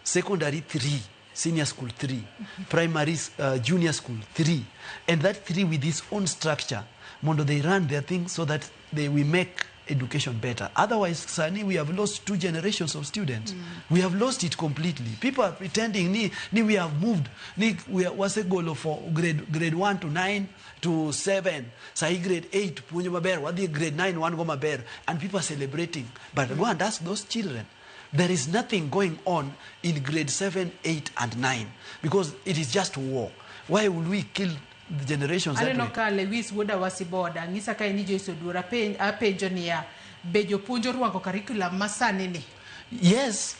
S21: Secondary three, senior school three, primary, junior school three, and that three with its own structure. Mondo they run their things so that they will make education better. Otherwise, sani we have lost two generations of students. We have lost it completely. People are pretending ni we have moved. Ni we are wasegolo for grade 1 to 9 to 7. Sai grade 8 puonjo maber, wadhi grade 9 wan go maber, and people are celebrating. But go and ask those children. There is nothing going on in grade 7, 8 and 9 because it is just war. Why would we kill the generations that
S3: Aneno
S21: way?
S3: Ka Lewis wuoda Wasiboda ng'isa ka en ni Joyce Oduor apenjo niya, be jopuonj orwako curriculum masani ni?
S21: Yes.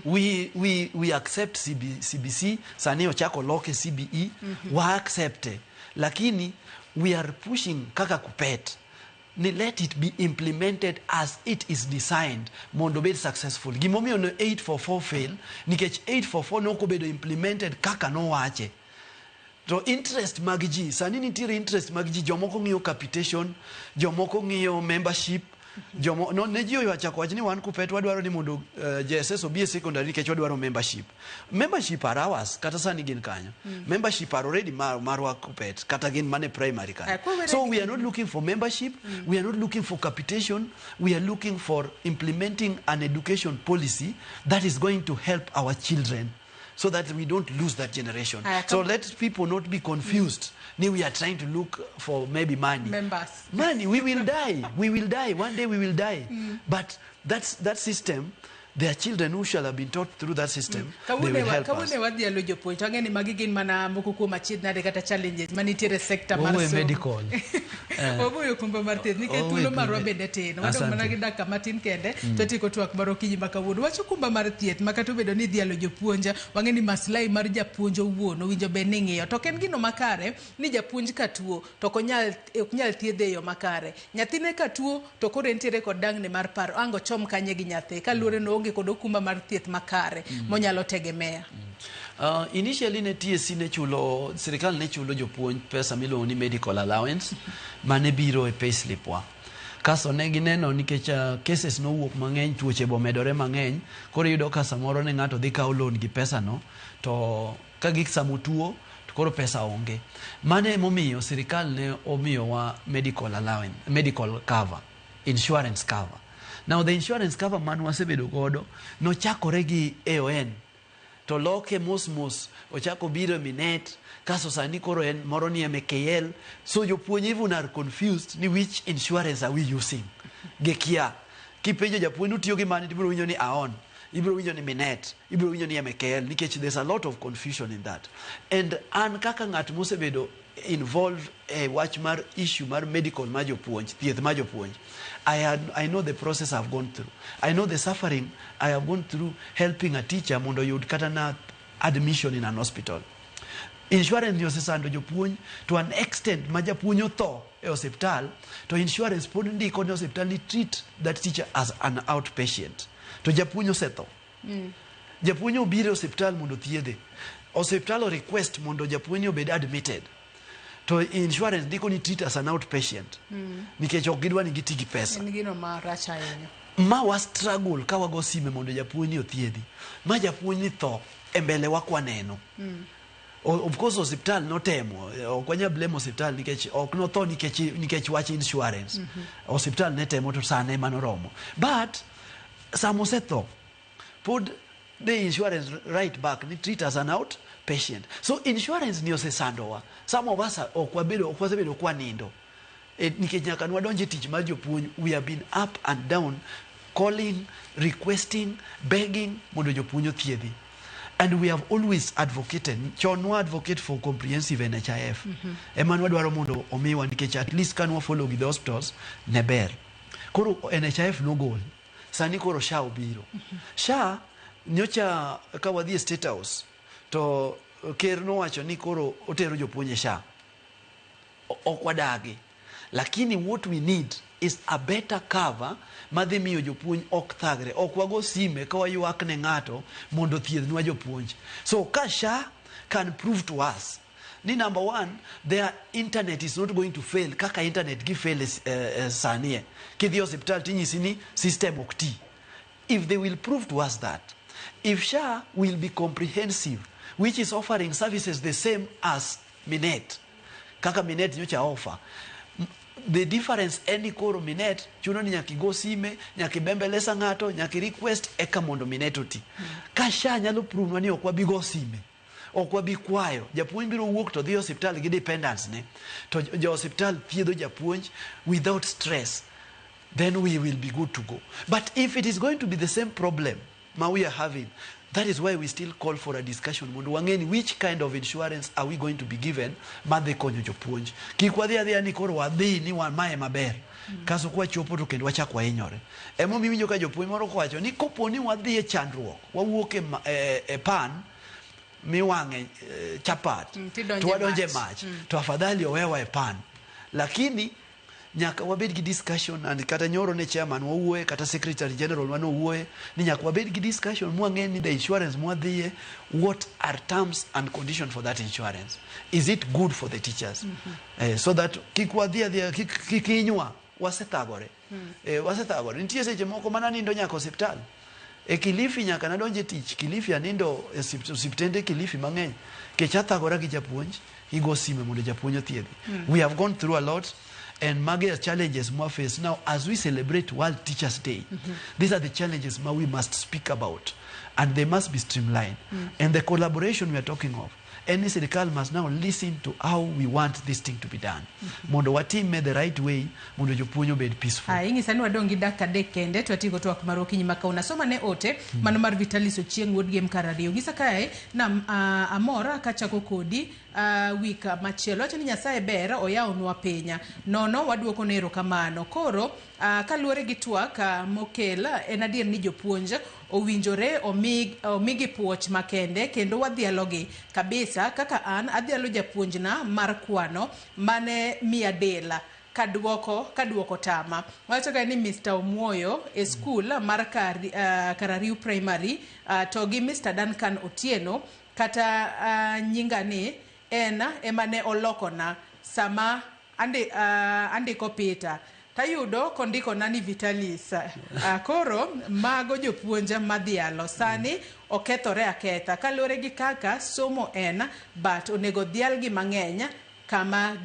S21: We accept CBC, sani ochako loke CBE, wa accept. Lakini we are pushing kaka KUPPET ni let it be implemented as it is designed mondo obed successful. Gimomiyo no 844 fail nikech 844 nokobedo implemented kaka nowache. To interest mag ji sani, nitiere interest mag ji, jomoko ng'iyo capitation, jomoko ng'iyo membership, jomo, no, ne ji ochako wach ni wan KUPPET wadwaro ni mondo JSS obi e secondary nikech wadwaro membership. Membership are ours, kata sani gin kanyo. Membership are already marwa KUPPET, kata gin mane primary kanyo.
S3: Ah, kwa
S21: So we are not looking for membership, we are not looking for capitation, we are looking for implementing an education policy that is going to help our children so that we don't lose that generation.
S3: Aya,
S21: So let people not be confused. Ni we are trying to look for maybe money.
S3: Members.
S21: Money, we will die. We will die. One day we will die. But that system Their children who shall have been taught through that system, they will
S3: Kawuono
S21: help us.
S3: kawuono wadhialo jopuonj to ang'e ni magi gin mana moko kuom achiedh nade kata challenges manitiere e sector mar
S21: Wawe
S3: somo.
S21: medical.
S3: Wawuoyo kumba mar thieth nikech
S21: Wawe
S3: thuolo marwa
S21: kumbe.
S3: bende tin. Wadong' mana
S21: Asante.
S3: gi dakika matin kende to tieko twak mar okinyi ma kawuono. Wach okumba mar thieth ma kata obedo ni idhialo jopuonj, wang'e ni maslahi mar japuonj owuon owinjo bed ni ing'iyo. To ok en gino makare ni japuonj ka tuo to ok onyal ok nyal thiedhe e yo makare. Nyathine ka tuo to koro entiere kod dangni mar paro ang' ochom kanye gi nyathi kaluwore ni oonge kod okumba mar thieth makare monyalo tegemea.
S21: Initially ne TSC ne chulo, sirikal ne chulo jopuonj pesa miluongo ni medical allowance mane biro e payslip wa. Kasto ne gineno nikech cases nowuok mang'eny, tuoche bomedore mang'eny, koro iyudo ka samoro ne ng'ato dhi kawo loan gi pesa no, to ka gik samotuo to koro pesa onge. Mano emomiyo sirikal ne omiyowa medical allowance, medical cover, insurance cover. Now the insurance cover man wasebedo godo nochakore gi AON to loke mos mos ochako biro e Minet kaso sani koro en moro ni MKL so jopuonj even are confused ni which insurance are we using gikia kipenjo japuonj utiyo gi mane tibiro winjo ni AON ibiro winjo ni Minet ibiro winjo ni MKL nikech there's a lot of confusion in that and an kaka ng'at mosebedo involved e wach mar issue mar medical mar jopuonj thieth mar jopuonj I know the process I've gone through. I know the suffering I have gone through helping a teacher mondo oyud kata na admission in an hospital. Insurance ni osesando jopuonj to an extent ma japuonj otho e osiptal to insurance pod ndiko ne osiptal ni treat that teacher as an outpatient. To japuonj osetho. Japuonj obiro e osiptal mondo othiedhe. Osiptal o request mondo japuonj obed admitted. To insurance ndiko ni treat as an outpatient. Nikech ok gidwa ni giti gi pesa.
S3: En gino marach ahinya.
S21: Ma wa struggle ka wago sime mondo japuonj ni othiedhi. Ma japuonj ni tho e mbele wa kwaneno. Of course osiptal notemo, ok wanyal blame osiptal nikech ok notho nikech wach insurance. Osiptal ne temo to sane ema noromo. But sama osetho, pod the insurance write back ni treat as an outpatient. So insurance ni osesandowa. Some of us ok wabedo ok wasebedo kwanindo. Nikech nyaka nwadonj e tich mar jopuonj, we have been up and down calling, requesting, begging mondo jopuonj othiedhi. And we have always advocated, chon nwa advocate for comprehensive NHIF. Ema nwadwaro mondo omiwa nikech at least ka nwa follow gi the hospitals ne ber. Koro NHIF nogol. Sani koro SHA obiro. SHA nyocha ka wadhi e State House to ker nowacho ni koro otero jopuonj e SHA. Ok wadagi. Lakini what we need is a better cover madhi miyo jopuonj ok thagre. Ok wago sime ka waywak ne ng'ato mondo othiedhnwa jopuonj. So ka SHA can prove to us ni number one, their internet is not going to fail kaka internet gi fail sani e. Kidhi e osiptal tinyisi ni system ok ti. If they will prove to us that, if SHA will be comprehensive, which is offering services the same as Minet, kaka Minet nyocha offer, the difference en ni koro Minet chuno ni nyaka igo sime, nyaka ibembelesa ng'ato, nyaka i request eka mondo Minet oti. Ka SHA nyalo prove nwa ni ok wabi go sime, ok wabi kwayo, japuonj biro wuok to dhi e osiptal gi dependants ne, to jo osiptal thiedho japuonj without stress, then we will be good to go. But if it is going to be the same problem ma we are having, that is why we still call for a discussion mondo wang'e ni which kind of insurance are we going to be given madhi konyo jopuonj. Kik wadhi adhiya ni koro wadhi ni wan mae maber. Kaso kwachopo to kendo wachak wahinyore. Emomiyo iwinjo ka jopuonj moro kowacho ni kopo ni wadhi e chandruok, wawuok e pan miwang'e chapat,
S3: tidonje
S21: to wadonje
S3: mach.
S21: mach, to afadhali owewa e pan. Lakini nyaka wabed gi discussion and kata nyoro ne chairman wawuoye kata secretary general manowuoye ni nyaka wabed gi discussion mwang'e ni the insurance mwadhiye what are terms and condition for that insurance, is it good for the teachers? So that kik wadhi adhiya kik hinywa wasethagore. Wasethagore nitie seche moko mana nindo nyaka osiptal e Kilifi nyaka nadonje tich Kilifi anindo e osiptende Kilifi mang'eny kech athagora gi japuonj igo sime mondo japuonj othiedhi. We have gone through a lot and magi are challenges mwa face now as we celebrate World Teachers Day. These are the challenges ma we must speak about and they must be streamlined. And the collaboration we are talking of En ni sirikal must now listen to how we want this thing to be done. Mondo watime the right way, mondo jopuonj obed peaceful.
S3: Ah, ing'isa ni wadong' gi dakika 3 kende to watieko twak mar okinyi ma kawuono. Asoma ne ote mano mar Vitalis Ochieng' wuod Gem kar ariyo. Ng'isa kae na amor kachako kodi wik machielo. Wacho ni Nyasaye ber oyawonwa piny. Nono waduoko ne erokamano. Koro kaluwore gi twak mokel en adier ni jopuonj owinjore omigi puoch makende kendo wadhialogi kabisa kaka an adhialo japuonjna mar kwano mane miya del kaduoko tama. Wacho kae ni Mr. Omuoyo e skul mar Karariu Primary to gi Mr. Duncan Otieno kata nyinga ni en ema ne olokona sama andiko Peter. Tayudo kondikona ni Vitalis. Koro mago jopuonj madhialo sani okethore aketha kaluwore gi kaka somo en but onego dhialgi mang'eny kama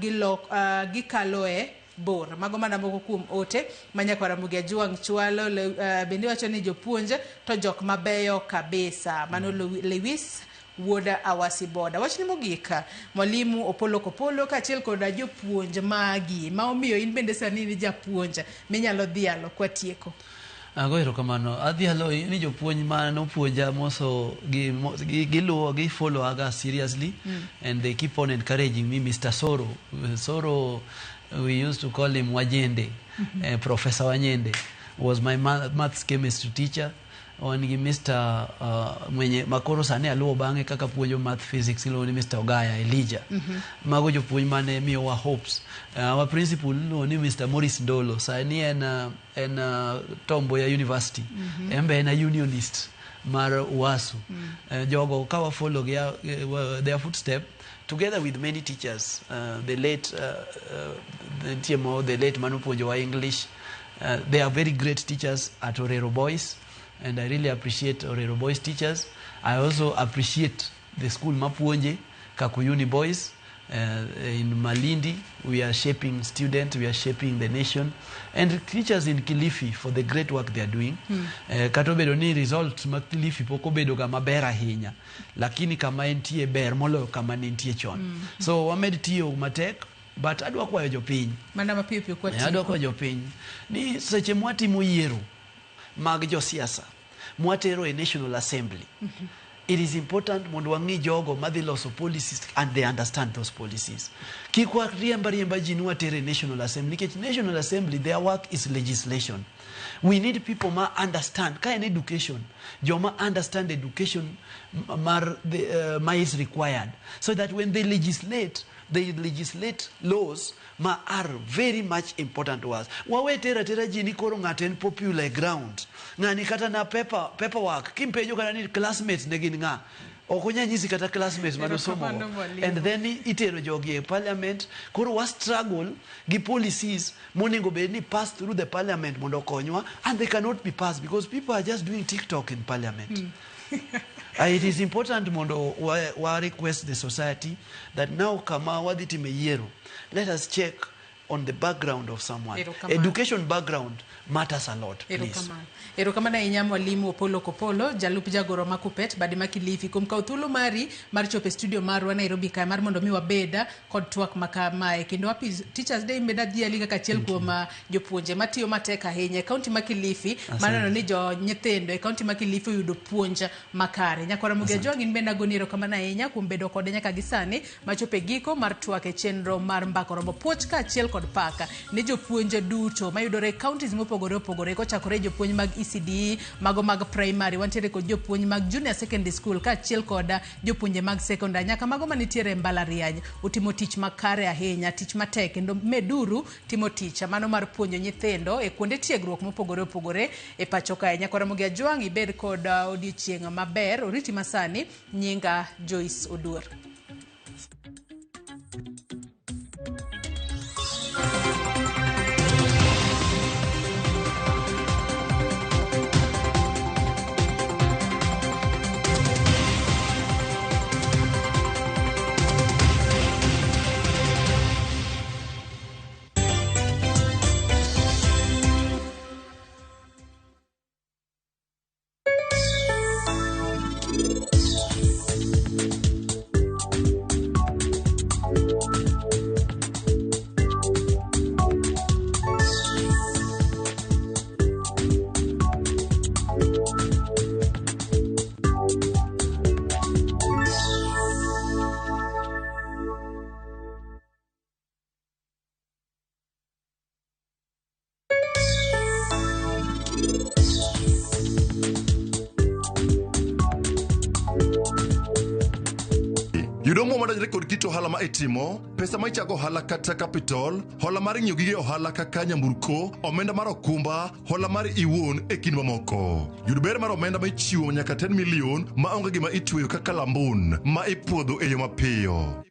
S3: gikaloe bor. Mago mana moko kuom ote ma nyakwar Ramogi Ajwang' chwalo. Bende wacho ni jopuonj to jok mabeyo kabisa. Mano Lewis wuod Awasi Boda. Wachni mogik, mwalimu Opolo Kopolo kaachiel koda jopuonj magi ma omiyo in bende sani ni japuonj minyalo dhialo kwatieko.
S21: Ago erokamano. Adhialo ni jopuonj ma nopuonja moso giluwo gi follow aga seriously and they keep on encouraging me. Mr. Soro. Soro, we used to call him Wajende. Professor Wanyende was my maths chemistry teacher. Wan gi Mr. Mwenye makoro sani aluwo bang'e kaka puonjo math physics iluongo ni Mr. Ogaya Elijah. Mago jopuonj mane miyowa hopes. Our principal iluongo ni Mr. Maurice Ndolo sani en Tom Mboya University. En be en a unionist mar UASU. Jogo ka wa follow their footstep together with many teachers, the late nitie mo the late manopuonjowa English. They are very great teachers at Orero Boys, and I really appreciate Orero Boys teachers. I also appreciate the school mapuonje, Kakuyuni Boys, in Malindi. We are shaping students, we are shaping the nation, and teachers in Kilifi for the great work they are doing. Kata obedo ni results mag Kilifi pok obedo ga maber ahinya, lakini kama entie ber moloyo kama ne entie chon. So wamed tiyo matek, but adwa kwayo jopiny
S3: mana mapiyo piyo kwatieko.
S21: Adwa kwayo jopiny ni seche mwatimo yiero mag josiasa mwatero e National Assembly, it is important mondo wang'i jogo madhi loso policies and they understand those policies. Kik wariemba riemba ji ni watere e National Assembly, nikech National Assembly, their work is legislation. We need people ma understand, ka en education, joma understand education mar the, ma is required, so that when they legislate laws ma are very much important to us. Wawe tera tera ji ni koro ng'ato en popular e ground. Ng'ani kata na paperwork, kimpenjo kata ni classmates ne gin ng'a. Ok onya nyisi kata classmates manosomo. And then itero jogi e parliament, koro wa struggle gi policies monego bed ni pass through the parliament mondo okonywa, and they cannot be passed because people are just doing TikTok in parliament. It is important mondo wa request the society that now kama wadhi time yiero, let us check on the background of someone. Education background matters a lot, please.
S3: Erokamano ahinya mwalimu Opolo Kopolo, jalup jagoro ma Kupet, bade ma Kilifi, kuom kawo thuolo mari mar chopo e studio marwa Nairobi kae mar mondo mi wabed kod twak makamae. Kendo happy Teachers Day bende adhiali kaka achiel kuom jopuonje matiyo matek ahinya e kaunti ma Kilifi, maneno ni jo nyithindo e kaunti ma Kilifi oyudo puonj makare. Nyakwara Ramogi Ajwang', in bende agoni erokamano ahinya kuom bedo kode nyaka gi sani machopo e giko mar twak e chenro mar Mbaka Oromo. Puoch kaachiel kod paka ne jopuonje duto mayudore e counties mopogore opogore, kochakore jopuonj mag ECDE, mago mag primary, wantiere kod jopuonj mag junior secondary school kaachiel kod jopuonje mag secondary nyaka mago manitiere e mbalariany. Utimo tich makare ahinya, tich matek, kendo meduru timo tich mano mar puonjo nyithindo e kuonde tiegruok mopogore opogore e pacho kae. Nyakwar Ramogi Ajwang', ibed kod odiechieng' maber. Oriti masani, nyinga Joyce Oduor.
S2: Yud omwom madonjore kod kit ohala ma itimo, pesa ma ichago ohala kata capital, hola mar ng'iewo gige ohala kaka nyamburko, omenda mar okumba, hola mar iwuon e kind mamoko. Yud ber mar omenda ma ichiwo nyaka 10 million ma onge gima itweyo kaka lambun ma ipuodho e yo mapiyo.